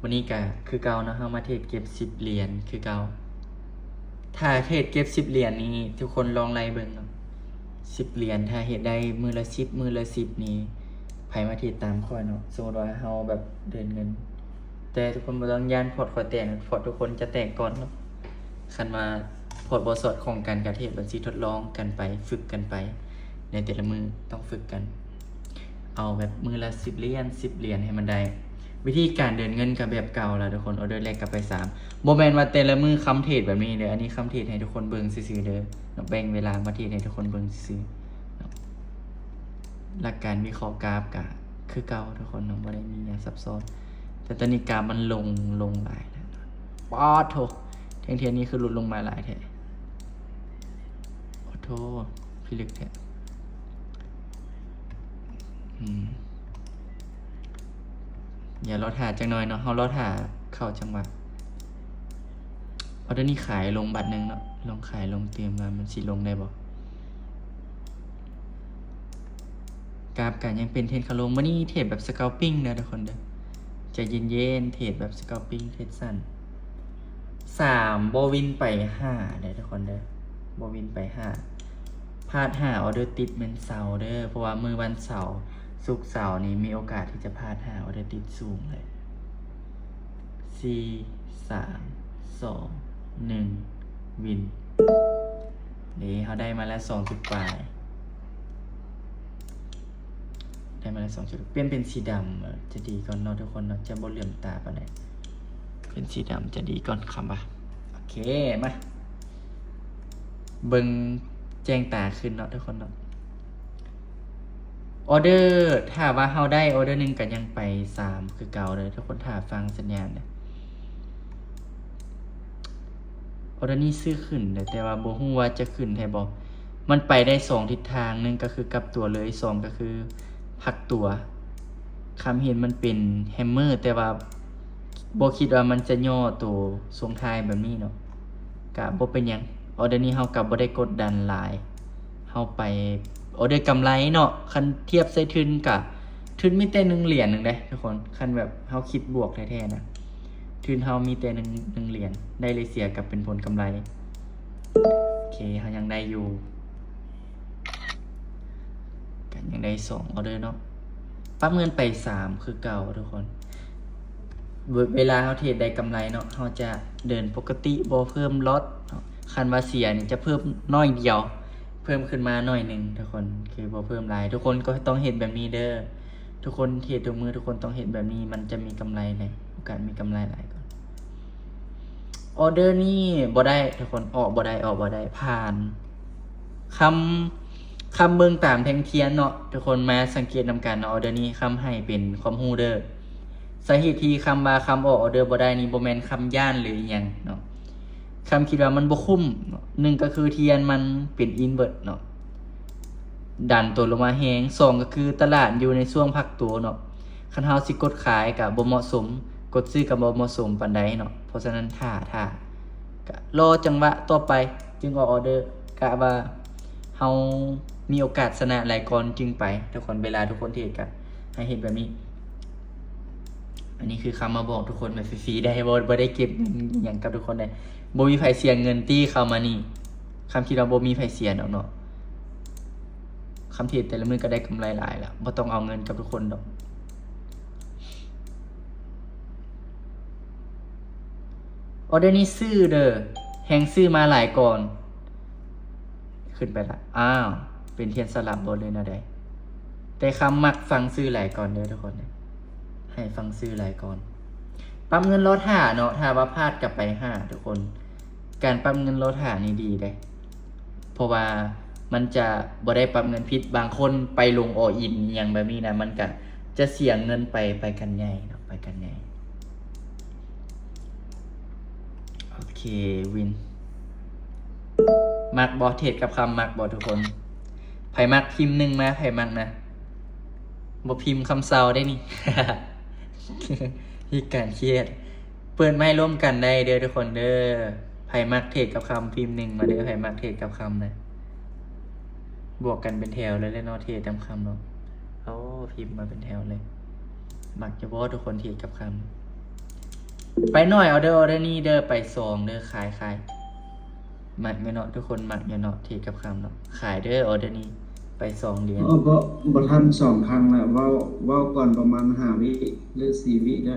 ມື້ນີ້ກະຄືເກົ່າເນາະ ເຮົາມາເທຣດເກັບສິບຫຼຽນຄືເກົ່າ. ຖ້າເທຣດເກັບສິບຫຼຽນນີ້ ທຸກຄົນລອງໄລ່ເບິ່ງເນາະ ສິບຫຼຽນ ຖ້າເຮັດໄດ້ມື້ລະສິບ ມື້ລະສິບນີ້ ໃຜມາເທຣດຕາມຂ້ອຍເນາະ ສົມມຸດວ່າເຮົາແບບເດີນເງິນ ແຕ່ທຸກຄົນບໍ່ຕ້ອງຢ້ານພອດຂ້ອຍແຕກ ພອດທຸກຄົນຈະແຕກກ່ອນເນາະ. ຄັນວ່າພອດບໍ່ສອດຄ່ອງກັນ ກະເທຣດບັນຊີທົດລອງກັນໄປ ຝຶກກັນໄປ ໃນແຕ່ລະມື້ຕ້ອງຝຶກກັນ ເອົາແບບມື້ລະສິບຫຼຽນ ສິບຫຼຽນໃຫ້ມັນໄດ້. ວິທີການເດີນເງິນກະແບບເກົ່າລະທຸກຄົນ ອອເດີແລກກັບໄປສາມ ບໍ່ແມ່ນວ່າແຕ່ລະມື້ຄຳເທຣດແບບນີ້ເດີ ອັນນີ້ຄຳເທຣດໃຫ້ທຸກຄົນເບິ່ງຊື່ໆເດີເນາະ ແບ່ງເວລາມາເທຣດໃຫ້ທຸກຄົນເບິ່ງຊື່ໆເນາະ. ຫຼັກການວິເຄາະກາຟກະຄືເກົ່າທຸກຄົນເນາະ ບໍ່ໄດ້ມີຫຍັງຊັບຊ້ອນ ແຕ່ຕອນນີ້ກາຟມັນລົງ ລົງຫຼາຍແລ້ວ ປາດໂທ້ ແທ່ງທຽນນີ້ຄືຫຼຸດລົງມາຫຼາຍແທ້ ໂອ້ໂທ້ ພິລຶກແທ້. ອືມ ດຽວລໍຖ້າຈັກໜ່ອຍເນາະ ເຮົາລໍຖ້າເຂົ້າຈັງຫວະ. ອໍເດີນີ້ຂາຍລົງບາດໜຶ່ງເນາະ ລອງຂາຍລົງຕື່ມວ່າມັນຊິລົງໄດ້ບໍ່. ກາຟກະຍັງເປັນເທຣນຂາລົງ ມື້ນີ້ເທຣດແບບສະເກົາປິງເດີທຸກຄົນເດີ ໃຈເຢັນໆ ເທຣດແບບສະເກົາປິງ ເທຣດສັ້ນ. ສາມ ບໍ່ວິນໄປຫ້າເດີທຸກຄົນເດີ ບໍ່ວິນໄປຫ້າ ພາດຫ້າອອເດີຕິດແມ່ນເສົາເດີ ເພາະວ່າມື້ວັນເສົາ ສຸກເສົານີ້ມີໂອກາດທີ່ຈະພາດຫ້າອອເດີຕິດສູງເລີຍ. ສີ່ ສາມ ສອງ ໜຶ່ງ ວິນ ເດ້ ເຮົາໄດ້ມາແລ້ວສອງຈຸດປາຍ ໄດ້ມາແລ້ວສອງຈຸດ ປ່ຽນເປັນສີດຳ ເອີ ຈະດີກ່ອນເນາະທຸກຄົນເນາະ ຈະບໍ່ເຫຼືອມຕາປານໃດ ເປັນສີດຳຈະດີກ່ອນຄຳວ່າ. ໂອເຄ ມາເບິ່ງແຈ້ງຕາຂຶ້ນເນາະທຸກຄົນເນາະ. ອອເດີ ຖ້າວ່າເຮົາໄດ້ອອເດີໜຶ່ງກະຍັງໄປສາມຄືເກົ່າເດີ ທຸກຄົນຖ້າຟັງສັນຍານເດີ. ອອເດີນີ້ຊື້ຂຶ້ນເດີ ແຕ່ວ່າບໍ່ຮູ້ວ່າຈະຂຶ້ນແທ້ບໍ່ ມັນໄປໄດ້ສອງທິດທາງ ໜຶ່ງກະຄືກັບຕົວເລີຍ ສອງກະຄືພັກຕົວ. ຄຳເຫັນມັນເປັນແຮມເມີ ແຕ່ວ່າບໍ່ຄິດວ່າມັນຈະຫຍໍ້ໂຕຊ່ວງທ້າຍແບບນີ້ເນາະ ກະບໍ່ເປັນຫຍັງ. ອອເດີນີ້ເຮົາກະບໍ່ໄດ້ກົດດັນຫຼາຍ ເຮົາໄປອອເດີກຳໄລເນາະ ຄັນທຽບໃສ່ທຶນກະ ທຶນມີແຕ່ໜຶ່ງຫຼຽນໜຶ່ງເດ້ທຸກຄົນ ຄັນແບບເຮົາຄິດບວກແທ້ໆນະ ທຶນເຮົາມີແຕ່ໜຶ່ງ ໜຶ່ງຫຼຽນ ໄດ້ ແລະ ເສຍກະເປັນຜົນກຳໄລ. ໂອເຄ ເຮົາຍັງໄດ້ຢູ່ ກະຍັງໄດ້ສອງອອເດີເນາະ ປັບເງິນໄປສາມຄືເກົ່າທຸກຄົນ. ເວ ເວລາເຮົາເທຣດໄດ້ກຳໄລເນາະ ເຮົາຈະເດີນປົກກະຕິ ບໍ່ເພີ່ມລັອດເນາະ ຄັນວ່າເສຍນີ້ຈະເພີ່ມໜ້ອຍດຽວ ເພີ່ມຂຶ້ນມາໜ້ອຍໜຶ່ງທຸກຄົນ ຄືບໍ່ເພີ່ມຫຼາຍ. ທຸກຄົນກໍຕ້ອງເຮັດແບບນີ້ເດີ ທຸກຄົນເທຣດທຸກມື້ ທຸກຄົນຕ້ອງເຮັດແບບນີ້ ມັນຈະມີກຳໄລເດ້ ໂອກາດມີກຳໄລຫຼາຍກວ່າ. ອອເດີນີ້ບໍ່ໄດ້ທຸກຄົນ ອອກບໍ່ໄດ້ ອອກບໍ່ໄດ້ ຜ່ານ. ຄຳ ຄຳເບິ່ງຕາມແທ່ງທຽນເນາະ ທຸກຄົນມາສັງເກດນຳກັນເນາະ. ອອເດີນີ້ຄຳໃຫ້ເປັນຄວາມຮູ້ເດີ ສາເຫດທີ່ຄຳວ່າຄຳອອກອອເດີບໍ່ໄດ້ນີ້ ບໍ່ແມ່ນຄຳຢ້ານ ຫຼື ອີ່ຫຍັງເນາະ ຄຳຄິດວ່າມັນບໍ່ຄຸ້ມເນາະ. ໜຶ່ງກະຄືທຽນມັນເປັນອິນເວີດເນາະ ດັນໂຕລົງມາແຮງ ສອງກະຄືຕະຫຼາດຢູ່ໃນຊ່ວງພັກໂຕເນາະ ຄັນເຮົາຊິກົດຂາຍກະບໍ່ເໝາະສົມ ກົດຊື້ກະບໍ່ເໝາະສົມປານໃດເນາະ. ເພາະສະນັ້ນຖ້າ ຖ້າ ກະລໍຈັງຫວະຕໍ່ໄປຈຶ່ງອອກອອເດີ ກະວ່າເຮົາມີໂອກາດຊະນະຫຼາຍກ່ອນຈຶ່ງໄປ ທຸກຄົນ ເວລາທຸກຄົນເທຣດກະໃຫ້ເຮັດແບບນີ້. ອັນນີ້ຄືຄຳມາບອກທຸກຄົນແບບຟຣີໆໄດ໋ ບໍ່ ບໍ່ໄດ້ເກັບຫຍັງກັບທຸກຄົນໄດ໋ ບໍ່ມີໃຜເສຍເງິນຕິເຂົ້າມານີ້ ຄຳຄິດວ່າບໍ່ມີໃຜເສຍດອກເນາະ ຄຳເທຣດແຕ່ລະມື້ກະໄດ້ກຳໄລຫຼາຍລະ ບໍ່ຕ້ອງເອົາເງິນກັບທຸກຄົນດອກ. ອອເດີນີ້ຊື້ເດີ ແຮງຊື້ມາຫຼາຍກ່ອນ ຂຶ້ນໄປລະ ອ້າວ ເປັນທຽນສະຫຼັບບໍ່ ຫຼື ແນວໃດ? ແຕ່ຄຳມັກຟັງຊື່ຫຼາຍກ່ອນເດີທຸກຄົນ ໃຫ້ຟັງຊື່ຫຼາຍກ່ອນ. ປັບເງິນລໍຖ້າເນາະ ຖ້າວ່າພາດກະໄປຫ້າທຸກຄົນ ການປັບເງິນລໍຖ້ານີ້ດີເດ້ ເພາະວ່າມັນຈະບໍ່ໄດ້ປັບເງິນຜິດ ບາງຄົນໄປລົງ all in ອີ່ຫຍັງແບບນີ້ນະ ມັນກະຈະເສຍເງິນໄປ ໄປກັນໃຫຍ່ເນາະ ໄປກັນໃຫຍ່. ໂອເຄ ວິນ ມັກບໍ່ ເທຣດກັບຄຳ ມັກບໍ່ທຸກຄົນ? ໃຜມັກພິມໜຶ່ງມາ ໃຜມັກນະ ບໍ່ພິມຄຳເຊົາໄດ໋ນີ້ ມີການຄຽດ. ເປີດໄມລົມກັນໄດ້ເດີທຸກຄົນເດີ ໃຜມັກເທຣດກັບຄຳພິມໜຶ່ງມາເດີ ໃຜມັກເທຣດກັບຄຳນະ ບວກກັນເປັນແຖວເລີຍເນາະ ເທຣດກັບຄຳເນາະ. ໂອ້ ພິມມາເປັນແຖວເລີຍ ມັກຢູ່ບໍ່ທຸກຄົນເທຣດກັບຄຳ? ໄປໜ້ອຍເອົາເດີ ອໍເດີນີ້ເດີ ໄປສອງເດີ ຂາຍ ຂາຍ. ມັກຢູ່ເນາະ ທຸກຄົນມັກຢູ່ເນາະ ເທຣດກັບຄຳເນາະ ຂາຍເດີ ອໍເດີນີ້ ໄປສອງຫຼຽນ. ບໍ່ ບໍ່ທັນສອງຄັ້ງລະ ເວົ້າ ເວົ້າກ່ອນປະມານຫ້າວິ ຫຼືສີ່ວິເດີ.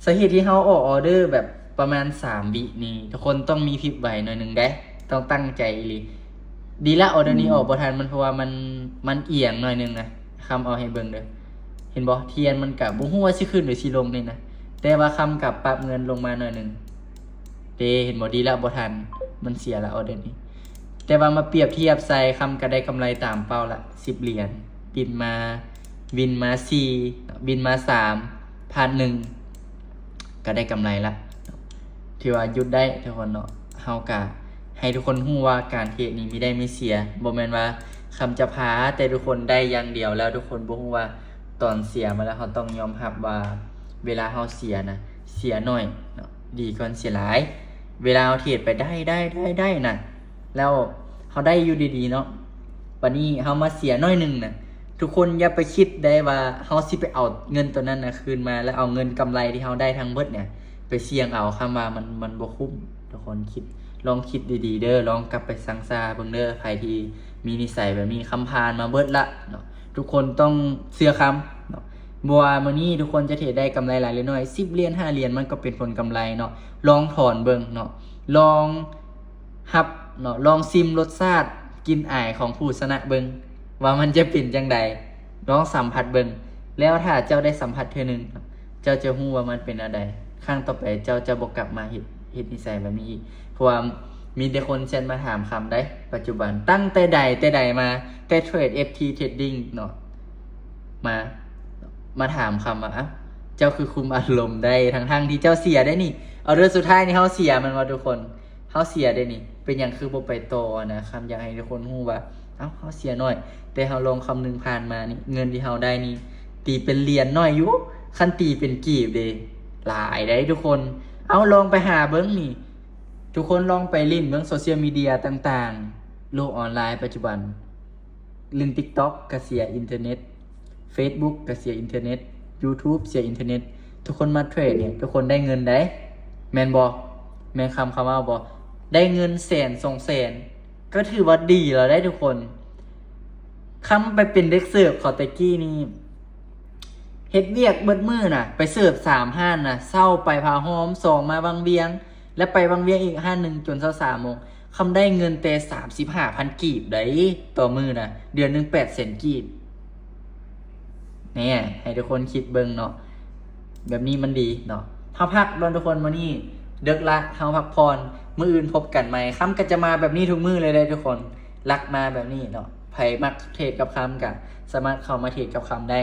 ສາເຫດທີ່ເຮົາອອກອໍເດີແບບປະມານສາມວິນີ້ ທຸກຄົນຕ້ອງມີພິບໄວໜ້ອຍໜຶ່ງເດ້ ຕ້ອງຕັ້ງໃຈອີ່ຫຼີ. ດີລະ ອໍເດີນີ້ອອກບໍ່ທັນ ມັນ ເພາະວ່າມັນ ມັນອຽງໜ້ອຍໜຶ່ງນະ ຄຳເອົາໃຫ້ເບິ່ງເດີ ເຫັນບໍ່? ທຽນມັນກະບໍ່ຮູ້ວ່າຊິຂຶ້ນຫຼືຊິລົງນີ້ນະ ແຕ່ວ່າຄຳກະປັບເງິນລົງມາໜ້ອຍໜຶ່ງເດ້ ເຫັນບໍ່? ດີລະ ບໍ່ທັນ ມັນເສຍລະ ອໍເດີນີ້. ແຕ່ວ່າມາປຽບທຽບໃສ່ ຄຳກະໄດ້ກຳໄລຕາມເປົ້າລະ ສິບຫຼຽນ ບິນມາ ວິນມາສີ່ ວິນມາສາມ ພາດໜຶ່ງ ກະໄດ້ກຳໄລລະ ຖືວ່າຢຸດໄດ້ທຸກຄົນເນາະ. ເຮົາກະໃຫ້ທຸກຄົນຮູ້ວ່າການເທຣດນີ້ມີໄດ້ມີເສຍ ບໍ່ແມ່ນວ່າຄຳຈະພາແຕ່ທຸກຄົນໄດ້ຢ່າງດຽວ ແລ້ວທຸກຄົນບໍ່ຮູ້ວ່າຕອນເສຍມາແລ້ວ ເຮົາຕ້ອງຍອມຮັບວ່າເວລາເຮົາເສຍນະ ເສຍໜ້ອຍເນາະ ດີກວ່າເສຍຫຼາຍ. ເວລາເຮົາເທຣດໄປໄດ້ ໄດ້ ໄດ້ ໄດ້ນະ ແລ້ວເຮົາໄດ້ຢູ່ດີໆເນາະ ບາດນີ້ເຮົາມາເສຍໜ້ອຍໜຶ່ງນະ ທຸກຄົນຢ່າໄປຄິດໄດ້ວ່າເຮົາຊິໄປເອົາເງິນໂຕນັ້ນນະຄືນມາ ແລ້ວເອົາເງິນກຳໄລທີ່ເຮົາໄດ້ທັງເບິດເນຍໄປສ່ຽງເອົາ ຄຳວ່າມັນ ມັນບໍ່ຄຸ້ມ. ທຸກຄົນຄິດ ລອງຄິດດີໆເດີ ລອງກັບໄປຊັງຊາເບິ່ງເດີ ໃຜທີ່ມີນິໄສແບບນີ້ ຄຳຜ່ານມາເບິດລະເນາະ ທຸກຄົນຕ້ອງເຊື່ອຄຳເນາະ ບໍ່ວ່າມື້ນີ້ທຸກຄົນຈະເທຣດໄດ້ກຳໄລຫຼາຍຫຼືໜ້ອຍ ສິບຫຼຽນ ຫ້າຫຼຽນ ມັນກໍເປັນຜົນກຳໄລເນາະ. ລອງຖອນເບິ່ງເນາະ ລອງຮັບເນາະ ລອງຊິມລົດຊາດກິ່ນອາຍຂອງຜູ້ຊະນະເບິ່ງ ວ່າມັນຈະເປັນຈັ່ງໃດ ລອງສຳຜັດເບິ່ງ ແລ້ວຖ້າເຈົ້າໄດ້ສຳຜັດເທື່ອໜຶ່ງ ເຈົ້າຈະຮູ້ວ່າມັນເປັນແນວໃດ ຄັ້ງຕໍ່ໄປເຈົ້າຈະບໍ່ກັບມາເຮັດ ເຮັດນິໄສແບບນີ້ອີກ ເພາະວ່າມີແຕ່ຄົນແຊັດມາຖາມຄຳໄດ໋ ປັດຈຸບັນ ຕັ້ງແຕ່ໃດແຕ່ໃດມາ ແຕ່ເທຣດ ເອັຟທີ Trading ເນາະ ມາ ມາຖາມຄຳວ່າ ອ້າວ ເຈົ້າຄືຄຸມອາລົມໄດ້ ທັງໆທີ່ເຈົ້າເສຍໄດ໋ນີ້ ອໍເດີສຸດທ້າຍນີ້ເຮົາເສຍແມ່ນບໍ່ທຸກຄົນ? ເຮົາເສຍເດ້ນີ້ ເປັນຫຍັງຄືບໍ່ໄປຕໍ່ນະ? ຄຳຢາກໃຫ້ທຸກຄົນຮູ້ວ່າ ເອົ້າ ເຮົາເສຍໜ້ອຍ ແຕ່ເຮົາລອງຄຳໜຶ່ງຜ່ານມານີ້ ເງິນທີ່ເຮົາໄດ້ນີ້ ຕີເປັນຫຼຽນໜ້ອຍຢູ່ ຄັນຕີເປັນກີບເດ້ ຫຼາຍໃດ໋ທຸກຄົນ. ເອົາ ລອງໄປຫາເບິ່ງນີ້ ທຸກຄົນລອງໄປຫຼິ້ນເບິ່ງໂຊຊຽວມີເດຍຕ່າງໆ ໂລກອອນລາຍປັດຈຸບັນ ຫຼິ້ນ TikTok ກະເສຍອິນເຕີເນັດ Facebook ກະເສຍອິນເຕີເນັດ YouTube ເສຍອິນເຕີເນັດ ທຸກຄົນມາເທຣດນີ້ ທຸກຄົນໄດ້ເງິນໃດ໋ ແມ່ນບໍ່? ແມ່ນຄຳ ຄຳເວົ້າບໍ່? ໄດ້ເງິນແສນສອງແສນ ກໍຖືວ່າດີແລ້ວໃດ໋ທຸກຄົນ. ຄຳໄປເປັນເດັກເສີບເຂົາແຕ່ກີ້ນີ້ ເຮັດວຽກເບິດມື້ນະ ໄປເສີບສາມຮ້ານນະ ເຊົ້າໄປພະຫົມ ສອງມາວັງວຽງ ແລ້ວໄປວັງວຽງອີກຮ້ານໜຶ່ງຈົນຊາວສາມໂມງ ຄຳໄດ້ເງິນແຕ່ສາມສິບຫ້າພັນກີບໃດ໋ຕໍ່ມື້ນະ ເດືອນໜຶ່ງແປດແສນກີບ. ແນ່ ໃຫ້ທຸກຄົນຄິດເບິ່ງເນາະ ແບບນີ້ມັນດີເນາະ. ເຮົາພັກກ່ອນທຸກຄົນ ມື້ນີ້ເດິກລະ ເຮົາພັກຜ່ອນ ມື້ອື່ນພົບກັນໃໝ່. ຄຳກໍຈະມາແບບນີ້ທຸກມື້ເລີຍເດ້ທຸກຄົນ ຫຼັກມາແບບນີ້ເນາະ. ໃຜມັກເທຣດກັບຄຳກໍສາມາດເຂົ້າມາເທຣດກັບຄຳໄດ້.